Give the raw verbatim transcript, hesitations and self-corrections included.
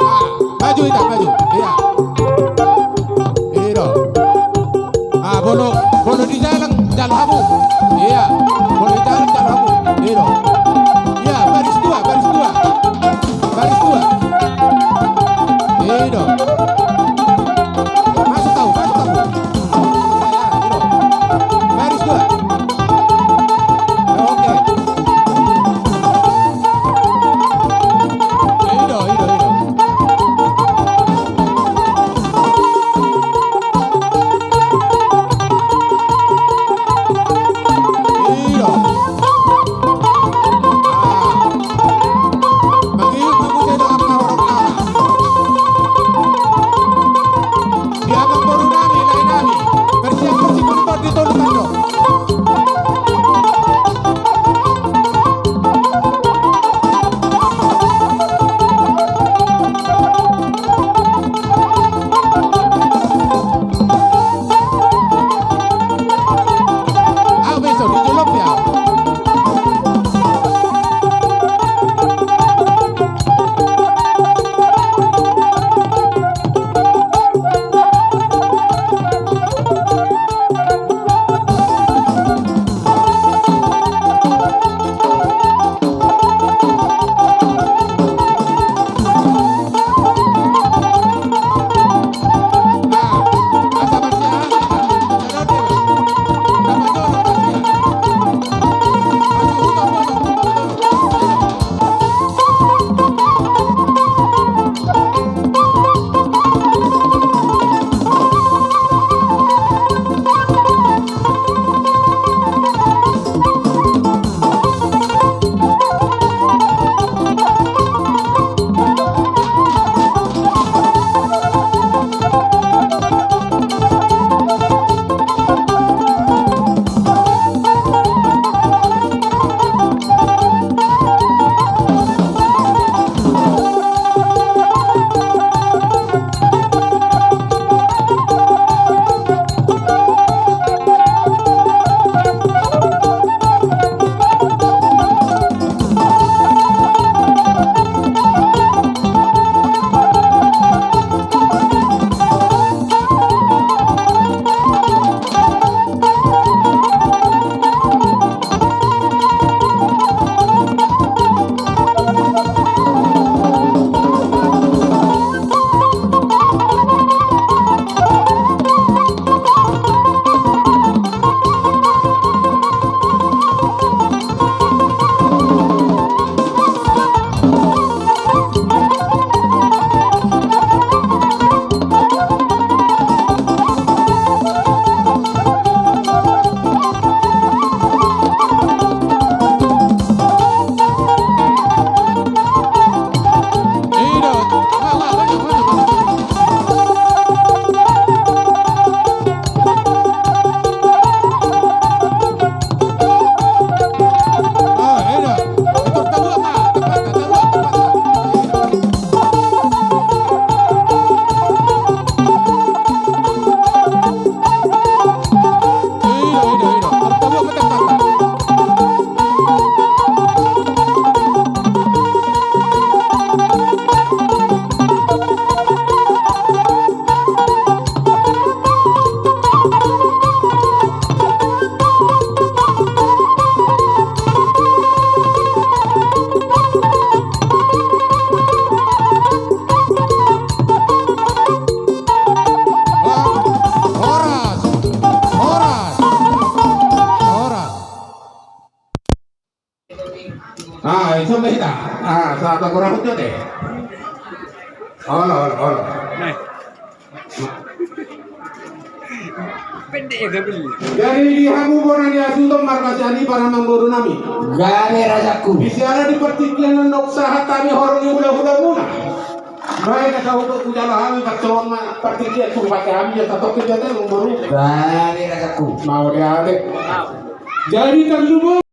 Ah, maju hita, maju. Iya. I do. Ah, molo, molo di jalan jalo hamu. Iya. Molo di jalan jalo hamu. I do. Iya, baris dua, baris dua. Baris dua. I do. Masuk kau, masuk kau. Iya, i do. Baris dua. Oke. I do, i do, i do. I do. Ah. Mangihut ma muse do angka horong na. Di amangboru nami, lae nami. Bersiap bersih pun di tolu tando. Au beso, di jolo pe au. Horas, horas, horas. Ah, insomma hita. Ah, sa ta kurang betul deh. Olo, olo, olo. Pendek ya, gabe. Jadi di hamu bona ni asuton marga Sianipar, amangboru nami. Gabe rajaku. Di siala di partingkian on, ndang sahat hami horong ni hulahula muna. Baik, na sahutot hujalo hami, parsongon ma partingkian, suruh pakai hami, ya, satoke jate, amangboru. Gabe rajaku. Mau dialek. Jadi tarlumobi.